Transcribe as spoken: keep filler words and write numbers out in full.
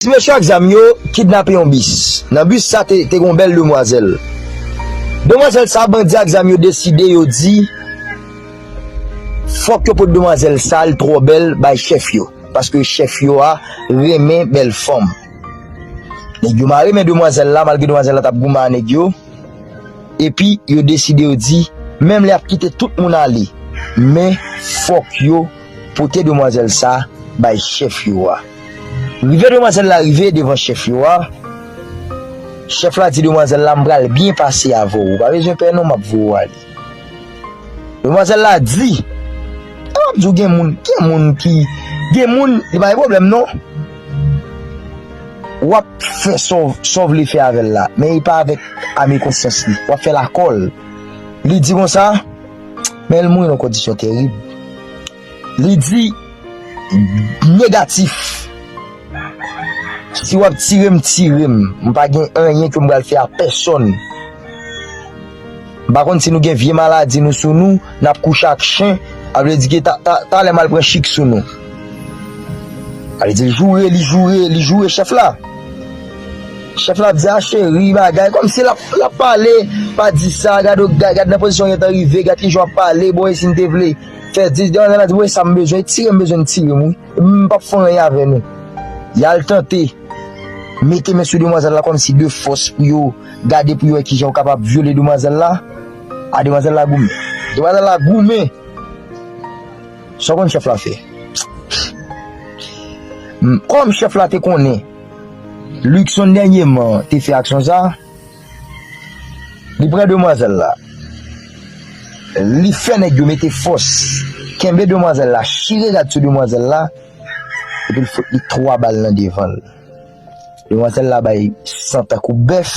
Ti mesye ak zam yo kidnape yon bis. Nan bis sa te, te gen yon bèl demwazèl. Demwazèl sa, bandi ak zam yo deside, yo di, fòk yo pot demwazèl sa, l twò bèl, bay chèf yo. Paske chèf yo a renmen bèl fanm. Nèg yo mare men demwazèl la, malgre demwazèl la t ap goumen a nèg yo. Epi, yo deside, yo di, menm lè y ap kite tout moun ale, men fòk yo pote demwazèl sa bay chèf yo a. Rive demwazèl la rive devan chèf yo a, chèf la di demwazèl la, "M pral byen pase avè w, ou pa bezwen pè non, m ap voye w ale." Demwazèl la di, "E, m ap di w, gen moun, gen moun ki, gen moun, li pa gen pwoblèm non. W ap fè sa w, sa w vle fè avè l la, men e pa avèk ame konsyans li. W ap fè l akò l." Li di konsa, men l mouri nan kondisyon terib. Li di, "Negatif. Si w ap tire m, tire m. M pa gen anyen ke m pral fè a pèsonn. M pa konn si nou gen vye maladi nou sou nou, n ap kouche ak chen, a vle di ke ta, ta, talè m al pran chik sou nou." A vle di, l joure, li joure, li joure chèf la. Chèf la ap di, "A cheri, bagay," kòmsi l ap, l ap pale, "Pa di sa, gad, gad, gad nan pozisyon w gentan rive, gad kijan w ap pale, bon, e si n te vle fè dis, demwazèl la di, bon, e sa m bezwen, tire m bezwen n tire m, wi. M p ap fè anyen avè nou." Y al tante mete men sou demwazèl la kòmsi de fòs pou yo gade pou yo wè kijan yo kapab vyole demwazèl la. A, demwazèl la goumen. Demwazèl la goumen. Sa w konn chèf la fè? M, kòm chèf la te konnen Luckson dènyèman te fè aksyon sa, li pran demwazèl la. Li fè nèg yo mete fòs, kenbe demwazèl la, chire rad sou demwazèl la, epi l fout li twa bal nan devan l. Demwazèl la bay san tankou bèf,